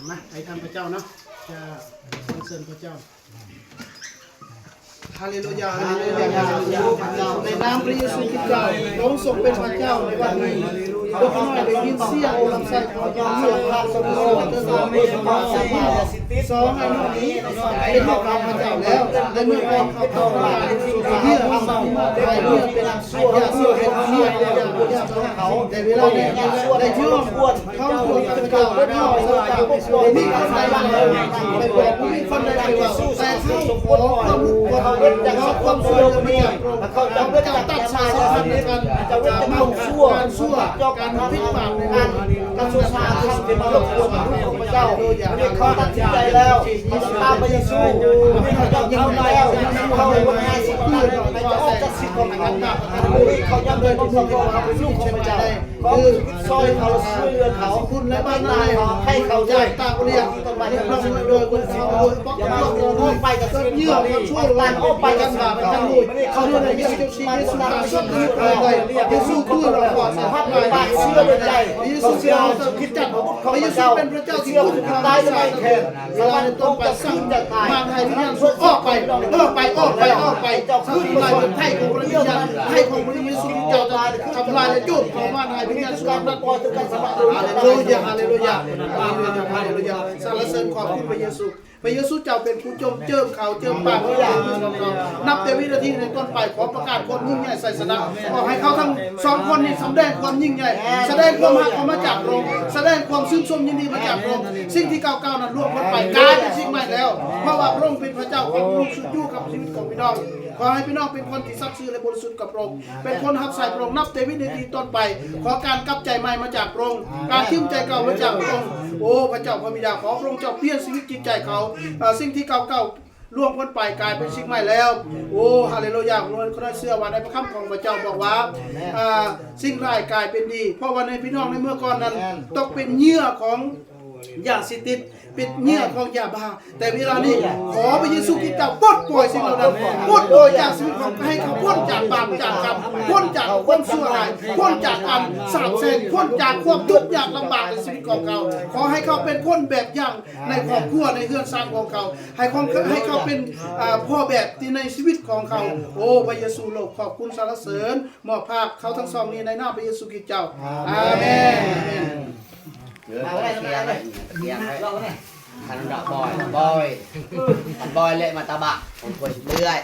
ມາໄປນຳພະເຈົ້າເນາະ ຈະສັນເສີນພະເຈົ້າ. ຮາເລລູຢາ ຮາເລລູຢາ ໃນນາມພະເຢຊູຄຣິດເຈົ້າ ພະອົງຊົງເປັນພະເຈົ້າໃນວັນນີ້. ພວກຂ້ານ້ອຍໄດ້ຍິນສຽງລຳໄສ້ຂອງພະເຈົ້າ ສອງອັນນີ້ເປັນຂອງພະເຈົ້າແລ້ວ ໃນເມື່ອພວກເຂົາເຂົ້າມາເພື່ອເພື່ອເປັນ ຢ່າເຊື່ອໃຫ້ເຊື່ອ ຢ່າເຊື່ອໃຫ້ເຊື່ອ ແຕ່ເວລານີ້ໄດ້ຍອມເຂົ້າຮ່ວມກັບພະເຈົ້າ ບໍ່ມີຄົນໃດໄປບອກ ບໍ່ມີຄົນໃດໄປເວົ້າ ແຕ່ເຮົາຂໍຄວາມຮູ້ ຂໍຄວາມຊ່ວຍເຫຼືອມາຈາກພະອົງ ເຈົ້າຕັດສາຍສຳພັນກັນ ເຈົ້າເວັນຈາກຄວາມຊົ່ວ ການຊົ່ວ ການຜິດບາບໃນການກະຊວງສາທານທີ່ມາລົບກວນບຸດຂອງພະເຈົ້າ. ວັນນີ້ເຂົາຕັດສິນໃຈແລ້ວ ເຂົາຈະຕາມພະເຢຊູ. ວັນນີ້ເຂົາເຈົ້າທຳແລ້ວ ເຂົາບໍ່ໃຫ້ສິດນັ້ນ ໃຫ້ຈະອອກຈາກສິດຂອງເຂົາ. ວັນນີ້ເຂົາຍອມຮັບຄວາມເປັນລູກຂອງພະເຈົ້າ. ຂໍພະເຈົ້າຊ່ວຍເຂົາ ຊ່ວຍເຫຼືອເຂົາ ໃຫ້ເຂົາໄດ້ຕາມເລື່ອງ ໂດຍຄົນເຂົາ ອອກໄປຈາກຊີວິດເຂົານີ້ ຕັດອອກໄປຈາກຊີວິດເຂົານີ້ ເຂົາຈະໄດ້ມີຊີວິດໃໝ່. ເຢຊູຊ່ວຍເຮົາ ຮັບບາດເຊື່ອໃນໃຈ ເຢຊູເຊື່ອເຮົາຈະຄິດຈັກ ພະເຢຊູເປັນພະເຈົ້າທີ່ຄຸ້ມຄອງສາດແຂນ ເວລາໃນຕົ້ນໄປສັ່ງມານໃຫ້ວິນຍານຊົ່ວອອກໄປ ອອກໄປ ອອກໄປ ອອກໄປ ທຳລາຍໄພຂອງພະວິນຍານ ໄພຂອງພະເຢຊູເຈົ້າຈະທຳລາຍ ແລະ ໂຈດຂອງມານໃຫ້ວິນຍານຊົ່ວນັ້ນ. ຮາເລລູຢາ ຮາເລລູຢາ ຮາເລລູຢາ ຮາເລລູຢາ. ສັນລະເສີນຂອບຄຸນພະເຢຊູ. ພະເຢຊູເຈົ້າເປັນຜູ້ຈົ່ມເຈີມເຂົາ ເຈີມປາກເຂົາ ເຈີມມືຂອງເຂົາ. ນັບແຕ່ວິນາທີນີ້ເປັນຕົ້ນໄປ ຂໍປະກາດຄວາມຍິ່ງໃຫຍ່ໄຊຊະນະ ຂໍໃຫ້ເຂົາທັງສອງຄົນນີ້ສຳແດງຄວາມຍິ່ງໃຫຍ່ ສະແດງຄວາມຮັກອອກມາຈາກພະອົງ ສະແດງຄວາມຊື່ນຊົມຍິນດີມາຈາກພະອົງ. ສິ່ງທີ່ເກົ່າໆນັ້ນລ່ວງພົ້ນໄປ ກາຍເປັນສິ່ງໃໝ່ແລ້ວ ເພາະວ່າພະອົງເປັນພະເຈົ້າຂອງໂລກ ຊຸດຢູ່ກັບຊີວິດຂອງພີ່ນ້ອງ. ຂໍໃຫ້ພີ່ນ້ອງເປັນຄົນທີ່ສັດຊື່ ແລະ ບໍລິສຸດກັບພະອົງ ເປັນຄົນຮັບໃຊ້ພະອົງ. ນັບແຕ່ວິນາທີນີ້ເປັນຕົ້ນໄປ ຂໍການກັບໃຈໃໝ່ມາຈາກພະອົງ ການຈິງໃຈເກົ່າມາຈາກພະອົງ. ໂອ້ ພະເຈົ້າພະບິດາ ຂໍພະອົງເຈົ້າປ່ຽນຊີວິດຈິດໃຈເຂົາ ເອີ ສິ່ງທີ່ເກົ່າໆລ່ວງພົ້ນໄປ ກາຍເປັນສິ່ງໃໝ່ແລ້ວ. ໂອ້ ຮາເລລູຢາ. ຂ້ານ້ອຍເຊື່ອວ່າໃນພະຄຳຂອງພະເຈົ້າບອກວ່າ ອ່າ ສິ່ງຮ້າຍກາຍເປັນດີ ເພາະວ່າໃນພີ່ນ້ອງໃນເມື່ອກ່ອນນັ້ນ ຕົກເປັນເຫຍື່ອຂອງຢາເສບຕິດ ເປັນເຫຍື່ອຂອງຢາບ້າ ແຕ່ເວລານີ້ ຂໍພະເຢຊູຄຣິດເຈົ້າປົດປ່ອຍສິ່ງເຫຼົ່ານັ້ນ ປົດປ່ອຍຈາກຊີວິດຂອງ ໃຫ້ເຂົາພົ້ນຈາກບາບຈາກກຳ ພົ້ນຈາກຄວາມຊົ່ວຮ້າຍ ພົ້ນຈາກການສາບແຊ່ງ ພົ້ນຈາກຄວາມທຸກຍາກລຳບາກໃນຊີວິດຂອງເຂົາ. ຂໍໃຫ້ເຂົາເປັນຄົນແບບຢ່າງໃນຄອບຄົວ ໃນເຮືອນຊານຂອງເຂົາ ໃຫ້ຂອງ ໃຫ້ເຂົາເປັນ ອ່າ ພໍ່ແບບທີ່ໃນຊີວິດຂອງເຂົາ. ໂອ້ ພະເຢຊູ ໂລກຂອບຄຸນສັນລະເສີນ ມອບພາກເຂົາທັງສອງນີ້ໃນນາມພະເຢຊູຄຣິດເຈົ້າ. ອາເມນ ອາເມນ. ເອີ ເອົາໄວ້ ເອົາໄວ້ ເອົາໄວ້ ຄັນດອກບອຍ ບອຍ ຄັນບອຍເລະມາຕະບະ ຄົນເລື້ອຍ.